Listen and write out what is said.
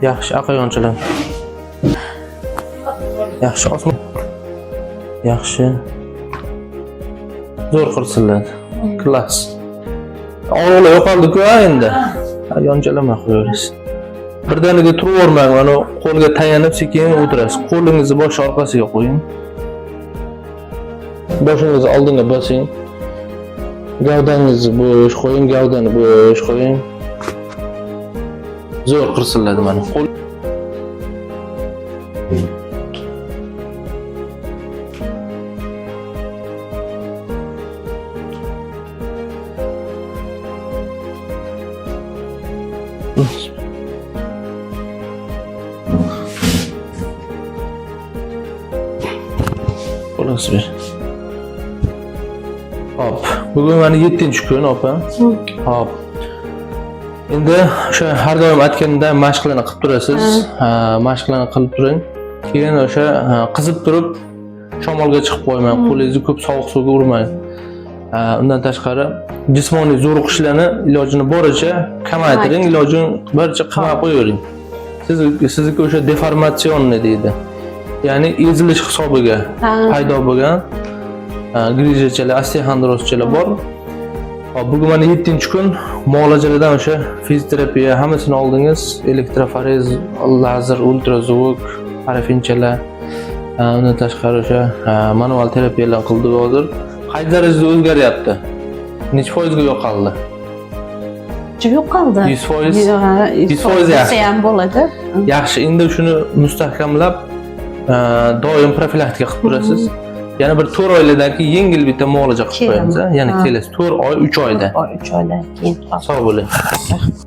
Yaxshi, aqayonchilar. Yaxshi, osmon. Yaxshi. Zo'r qirsilladi. Класс. Og'riqlar yo'qoldi-ku a endi. Ha, yonchalamay qo'yaverasiz. Birdaniga turavermang, mana qo'lga tayanib sekin o'tirasiz. Qo'lingizni bosh orqasiga qo'ying. Boshingizni oldinga bosing. Gavdangizni bo'sh qo'ying, gavdani bo'sh qo'ying. Zo'r qirsilladi mana. Qo'l. Qo'lingizni ber. Hop, bugun mana 7-kun, opa. Hop. Endi o'sha har doim aytganimda mashqlarni qilib turasiz. Ha, mashqlarni qilib turing. Keyin o'sha, ha, qizib turib shamolga chiqib qo'ymang, qo'lingizni ko'p sovuq suvga urmang. Ha, undan tashqari jismoniy zo'riqishlarni ilojini boricha kamaytiring, ilojini boricha qilmay qo'yavering. Sizniki o'sha деформационный deydi. Ya'ni ezilish hisobiga paydo bo'lgan, ha, грыжа chalar, osteoxondrozchalar bor. Hop, bugun mana 7-kun muolajalardan o'sha fizioterapiya hammasini oldingiz, elektroforez, lazer, ultrazvuk, parafinchalar, ha, undan tashqari o'sha, ha, manual terapiyalar qildik hozir. Qay darajada o'zgaryapti? Necha foizga yo'qoldi? Yo'qoldi. 100%? 100%. 100% yaxshi. Ham bo'ladi. Yaxshi, endi shuni mustahkamlab, doim profilaktika qilib turasiz. Yana bir 4 oylardan keyin yengil bitta muolaja qilib Kelaman. qo'yamiz, a? Yana kelasiz 4 oy, 3 oyda. 3 oydan keyin. Sog' bo'ling. Rahmat.